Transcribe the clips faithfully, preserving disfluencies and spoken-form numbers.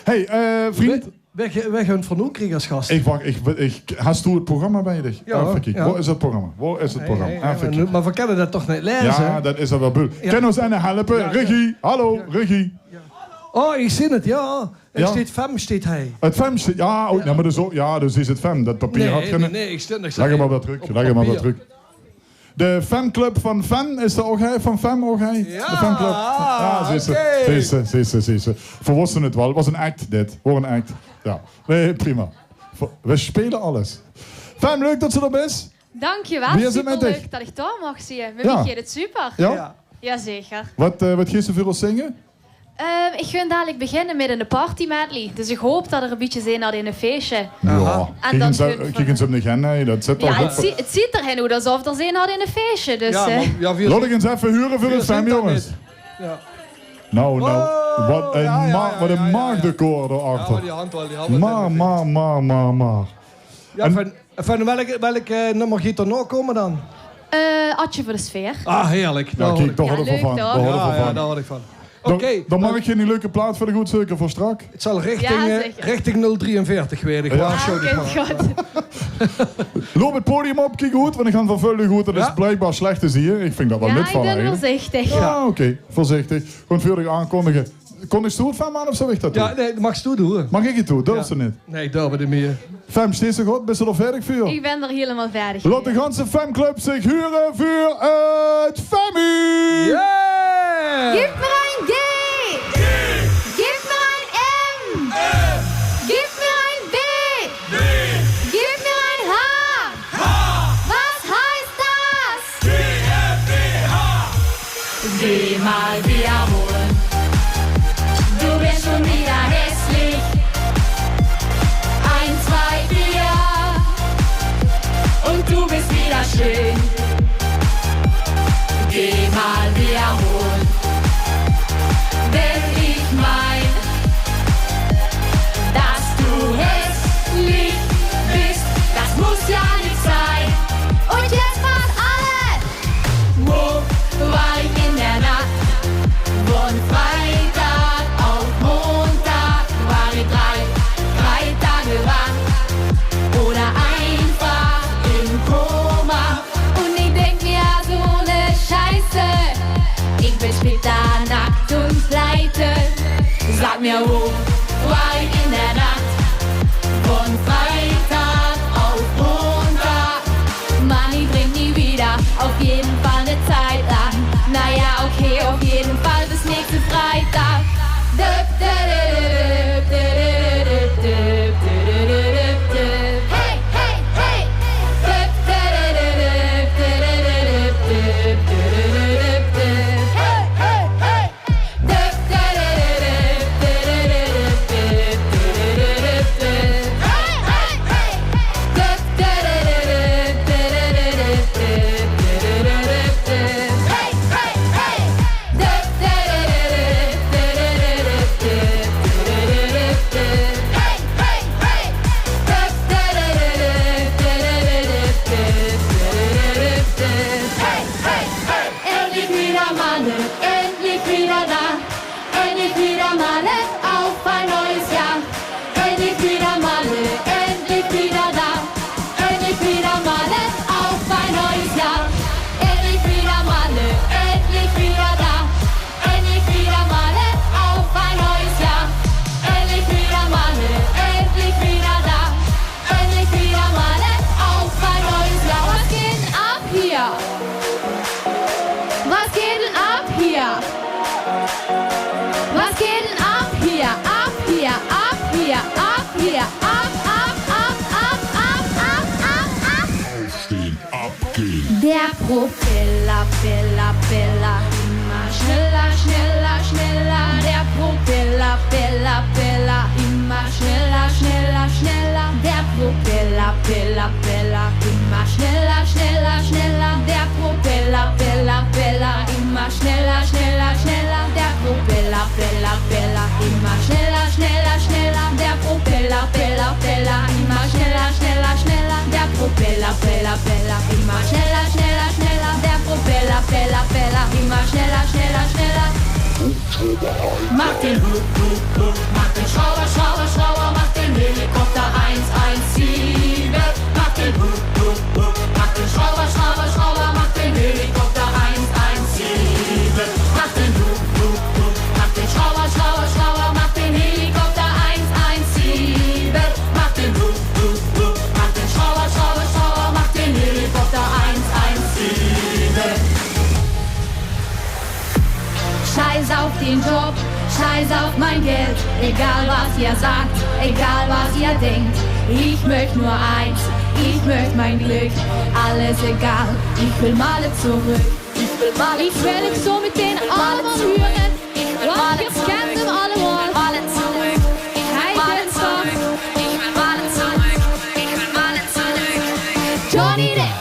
Hey, eh, vriend. Wae, wae, wae gunt v'r noe kriege es gas? Ich wach, ich, ich, has doe 't programma bie dich? Jao, effe kieke. Jao. Wo is 't programma? Wo is 't programma? Hey, hey, effe kieke. Mer veer kinne det toch neet laeze? Jao, det is al waal bul. Jao. Kin ós eine helpe? Jao, jao. Regie, hallo, regie. Jao. Oh, ich zeen 't, jao. Jao. 't Steit Fem, steit hie. 't Fem steit, jao, oh, jao, mer det is ouch, jao, dus is 't Fem. Det papier had gein... Nae, nae, ich steit niks. Leg 'm mer weer trök, leg 'm mer weer trök. De fanclub van Fem is d'r ouch, hè? Van Fem ouch, hè? Jao, de fanclub. Jao, zeen ze, oké. Zeen ze, zeen ze, zeen ze. Veer wóste 't waal. 't Waas 'n act, dit. Waas 'n act. Jao. Nae, prima. Veer, veer speule alles. Fem, leuk det se d'r bis. Dankjewel, superleuk det ich dao maag zeen. Mit dich geit 't super. Jao? Jao, zeker. Waat, eh, waat geis se veur ós zinge? Ehm, ich gaon dalik beginne mit ein partymedley. Dus ich haop det d'r ein bietje zin hat in ein feesje. Jao. En dan kiek ins, kiek ins óm dich haer, hè. Det zit... Jao, 't zie-, 't zuut d'r hie oet esof d'r zin hat in ein feesje. Dus, eh. Laot ich ins effe hure veur de stem, jónges. Jao. Nou, nou. Wat ein ma-, wat ein maagdekor dao achter. Jao, mer die hant waal, die hant waal. Maar, maar, maar, maar, maar. Jao, en fijn. Enfin, welk, welk, eh, nummer geit d'r nao kómme dan? Eh, Atje veur de sfeer. Ah, heerlik. Jao, kiek, dao haw ich van. Dao haw ich van. Oké, dan maak ich ein leuke plaat veur de good zeuker veur straks. 't Zal richting, eh, richting nul drieënveertig waere. Jao. Jao, kiek, good. Loup 't podium op, kiek good, want ich gaon van väöl good. Det is bliekbaar slech te zeen. Ich vinj det waal nut van eigelik. Jao, ich bin veurzichtig. Jao, oké, veurzichtig. Gewoon veur dich aankondige. Kondigs doe 't, Fem, aan of zal ich det doon? Jao, nae, det maags doe doon. Maag ich 't doon? Durfs se neet? Nae, ich durf 't neet mieë. Fem, steis se good? Bis se d'r veerdig veur? Ich bin d'r hielemaol veerdig veur. Laot de ganse Femclub zich hure veur 't Femmie! Jao! Gif mer ein D! Gif mer ein M! Gif mer ein B! Gif mer ein H! Was heißt das? G M B H. Geh mal wieder holen. Du bist schon wieder hässlich. Eins, zwei, vier. Und du bist wieder schön. Geh mal wieder holen. Denn ich mein, dass du hässlich bist, das muss ja nicht sein. Und jetzt mal alle. Wo war ich in der Nacht? Von Freitag auf Montag war ich drei, drei Tage wach. Oder einfach im Koma. Und ich denk mir so 'ne Scheiße, ich bin splitternackt und pleite. Sag mir, wo war ich in der Nacht? Von Freitag auf Montag. Mann, ich trink nie wieder, auf jeden Fall 'ne Zeit lang. Na ja, okay, auf jeden Fall bis nächsten Freitag. Hey, hey, hey. Hey, hey, hey. Endlich wieder Malle, endlich wieder da. Endlich wieder Malle auf ein neues Jahr. Endlich wieder Malle, endlich wieder da. Endlich wieder Malle auf ein neues Jahr. Endlich wieder Malle, endlich wieder da. Endlich wieder Malle auf ein neues Jahr. Endlich wieder Malle, endlich wieder da. Endlich wieder Malle auf ein neues Jahr. Was geht denn ab hier? Was geht denn ab hier? Was geht denn ab hier? Ab hier, ab hier, ab hier, ab, ab, ab. Aufstehen, abgehen. Der Propeller, Peller, Peller, immer schneller, schneller, schneller. Der Propeller, Peller, Peller, immer schneller, schneller, schneller. Der Propeller, Peller, Peller, immer schneller, schneller, schneller. Der Propeller, Peller, Peller, immer schneller, schneller, schneller. Der Propeller, Peller, Peller, immer schneller, schneller, schneller. Der Propeller, Peller, Peller, immer schneller, schneller, schneller. Der Propeller, Peller, Peller, immer schneller, schneller, schneller. Der Propeller, Peller, Peller, immer schneller, schneller, schneller. Mach den Hup, Hup, Hup, mach den Schrauber, Schrauber. Scheiß auf den Job, scheiß auf mein Geld, egal was ihr sagt, egal was ihr denkt. Ich möcht nur eins, ich möcht mein Glück, alles egal, ich will Malle zurück. Ich will Malle zurück. Ich wil het zo meteen allemaal huren. Want je kent hem allemaal. Hij is toch Johnny Depp.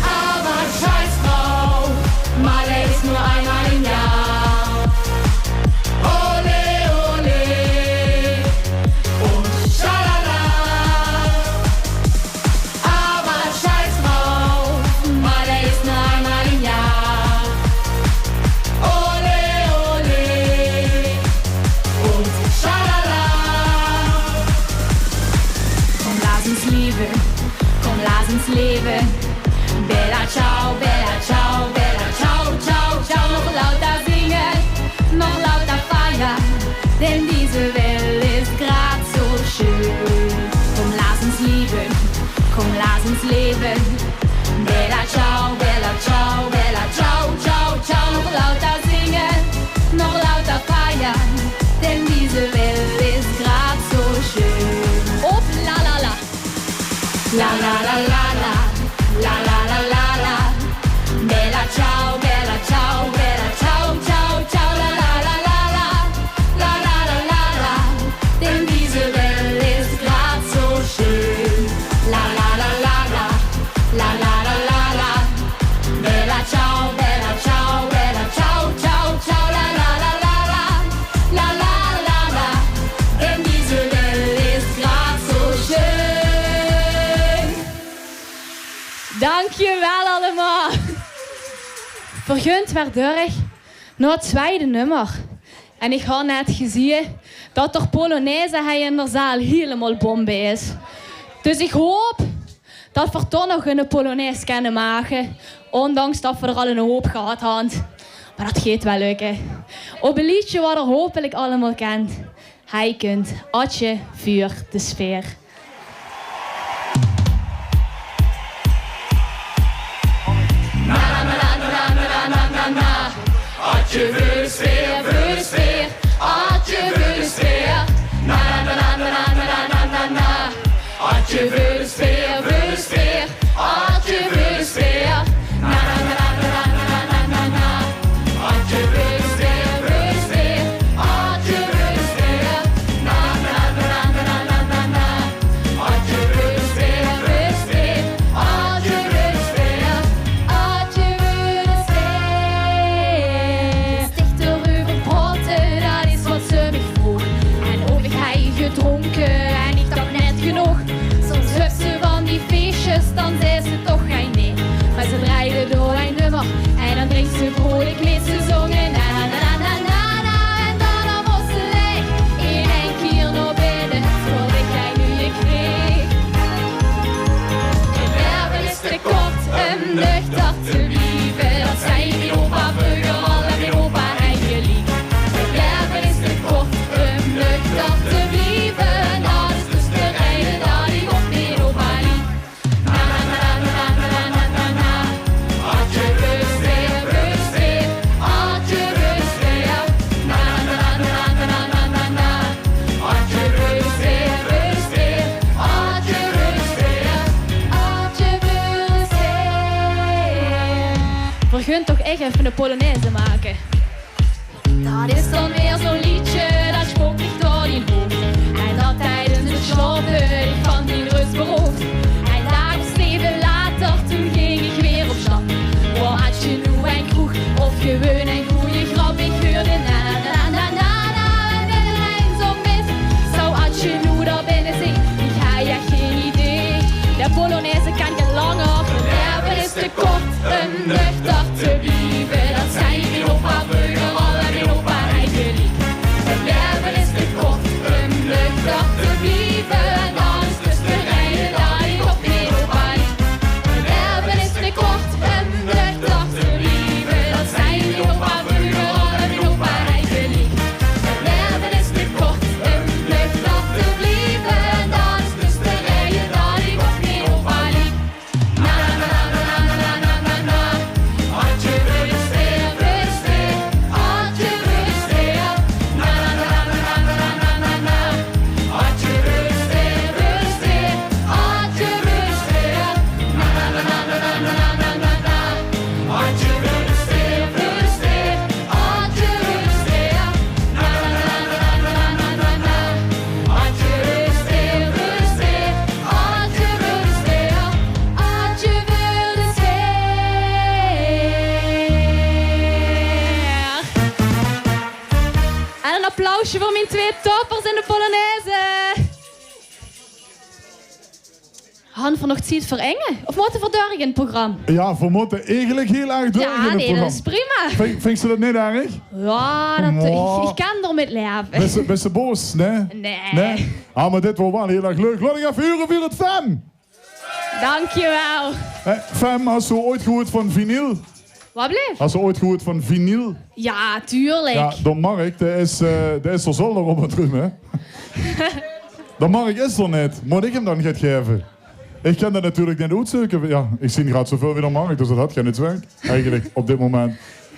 Aber scheiß drauf, Malle ist nur einmal im Jahr. Ole, ole und schalala. Aber scheiß drauf, Malle ist nur einmal im Jahr. Ole, ole und schalala. Komm, lass uns lieben, komm, lass uns leben. Bella ciao, bella ciao, bella ciao, ciao, ciao. Noch lauter singen, noch lauter feiern, denn diese Welt ist grad so schön. Komm, lass uns lieben, komm, lass uns leben. Bella ciao, bella ciao, bella ciao, ciao, ciao. Noch lauter singen, noch lauter feiern, denn diese Welt ist grad so schön. Op la la la. La la la la la, la la la la la. Bella ciao, bella ciao, bella ciao, ciao, ciao. La la la la la, la la la la la. Denn diese Welt ist grad so schön. La la la la la, la la la la la. Bella ciao, bella ciao, bella ciao, ciao, ciao. La la la la la, la la la la la. Denn diese Welt ist grad so schön. Dankjewel allemaal. Vergunt werd durch naar het tweede nummer. En ik had net gezien dat de polonaise hij in de zaal helemaal bombe is. Dus ik hoop dat we toch nog een polonaise kunnen maken, ondanks dat we er al een hoop gehad hadden. Maar dat gaat wel lukken. Op een liedje wat er hopelijk allemaal kent. Hij kunt Atje vuur de sfeer. Atje vuur de sfeer, vuur de sfeer. Atje vuur de sfeer. Na, na, na. Atje vuur de sfeer, vuur de sfeer. Atje vuur de sfeer. Na, na, na. Atje vuur de sfeer, vuur de sfeer. Atje vuur de sfeer. Na, na, na. Atje vuur de sfeer, vuur de sfeer. Atje vuur de sfeer. Atje vuur de sfeer. Stichter euver praote, dat is wat ze mich vroog. En of ik hei gedronken en ik dacht net genoeg. Soms höbs se van die feestjes, dan zaes se toch gein nee. Maar ze draaide door ein nummer en dan drinks se vrolijk mit ze zongen. Na, na, na, na, na, na. En dan al mos se leeg in ein kier nao binne, zodat ik gein nuuje kreeg. Het leven is te kort um nuchter te blieve. Dat zei mien opa vreuger al en mien opa hei geliek. Het leven is te kort um nuchter te blieve. Dat is dus de reden dat ik op mien opa liek. Na, na, na. Atje vuur de sfeer, vuur de sfeer. Atje vuur de sfeer. Na, na, na. Atje vuur de sfeer, vuur de sfeer. Atje vuur de sfeer. Atje vuur de sfeer. Vergunt toch echt even een polonaise maken. Dat is dan weer zo'n liedje, dat spookt mich door dien hoofd. En dat tijdens het slaope dich van dien rust berooft. En daag of zeven later, toen ging ik weer op stap. Waar had je nu een kroeg of gewoon een goede grap? Ik huurde na, na, na, na, na, na, en in een einzaam mis. Zou had je nu daar binnen zien? Ik had ja geen idee. De polonaise kan je langer. Het leven is te kort um nuchter te blieve. Dat zei mien opa vreuger al en mien opa hei geliek. Han v'r nog tied veur inge? Of mótte v'r dörch in 't program? Jao, v'r mótte eigelik hiel erg dörch in 't program. Jao, nae, dat is prima. Vinjs se dat neet erg? Jao, dat, ich, ich kan d'r mit laeve. Bis se, bis se boos, nae? Nae. Nae? Ah, mer dit waor waal hiel erg leuk. Laot ich effe hure veur 't Fem. Dankjewel. Hè, Fem, has se oeats gehuurd van vinyl? Wat bleef? Has se oeats gehuurd van vinyl? Jao, tuurlik. Jao, d'r Mark, dae is, eh, dae is d'r zolder op 't rume, hè? D'r Mark is d'r neet. Mót ich 'm dan get gaeve? Ich kan dat natuurlik neet oetzeuke. Jao, ich zeen graad zoväöl wie d'r Mark, dus dat haet geine zweek eigelik op dit moment.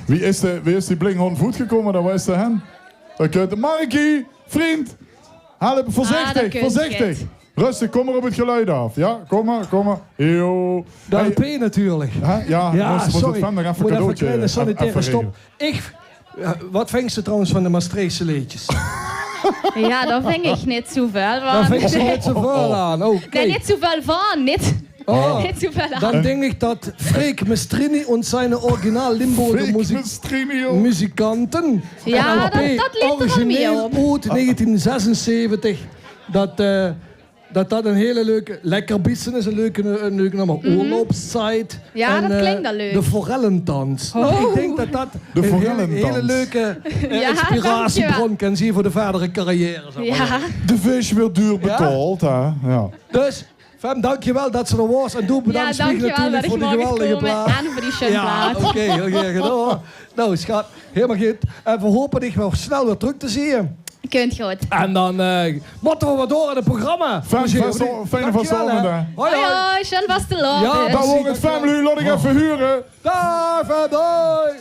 Wie is de, wie is die blinghond voetgekómme? Dao waor ze hen. Oké, de Markie, vriend. Help, veurzichtig, veurzichtig. Rustig, kóm mer op 't geluid aaf. Jao, kóm mer, kóm mer. Jao. De L P natuurlik. Hè? Jao, sorry. Mót effe ein kleine sanitaire stop. Ich, eh, wat vinjs se trouwens van de Mestreechse leedjes? Jao, dao vin ich neet zoväöl van. Dao vinjs se neet zoväöl aan. Oké. Nae, neet zoväöl van, neet. Oh, neet zoväöl aan. Dan dink ich dat Freek Mestrini en zien original Limburger muzikanten, L P origineel oet negentien zesenzeventig, dat, eh, dat dat ein hele leuke, Lekker Bissen is ein leuke, ein leuk nummer. Oorlogstied. Jao, dat klink al leuk. De Forellentans. Oh. Ich dink dat dat ein hele, hele leuke, eh, inspiratiebron kan zeen veur de verdere carrière, zèk mer. Jao. De vis weurt duur betaald, hè? Jao. Dus, Fem, dankjewel dat se d'r waors. En doe bedank dich natuurlik veur die geweldige plaat. Jao, dankjewel dat ich maag kómme en veur die sjoen plaat. Oké, hiel gaer gedaon. Nou, sjat, hielemaol good. En veer hope dich waal snel weer trök te zeen. Kunt good. En dan, eh, mótte veer weer door in 't programma. Fem, fijne vastelaovend, hè. Hoi, hoi. Hoi, hoi, sjoen vastelaovend. Jao, dat waor 't, Fem, laot ich effe hure. Daag, Fem, hoi.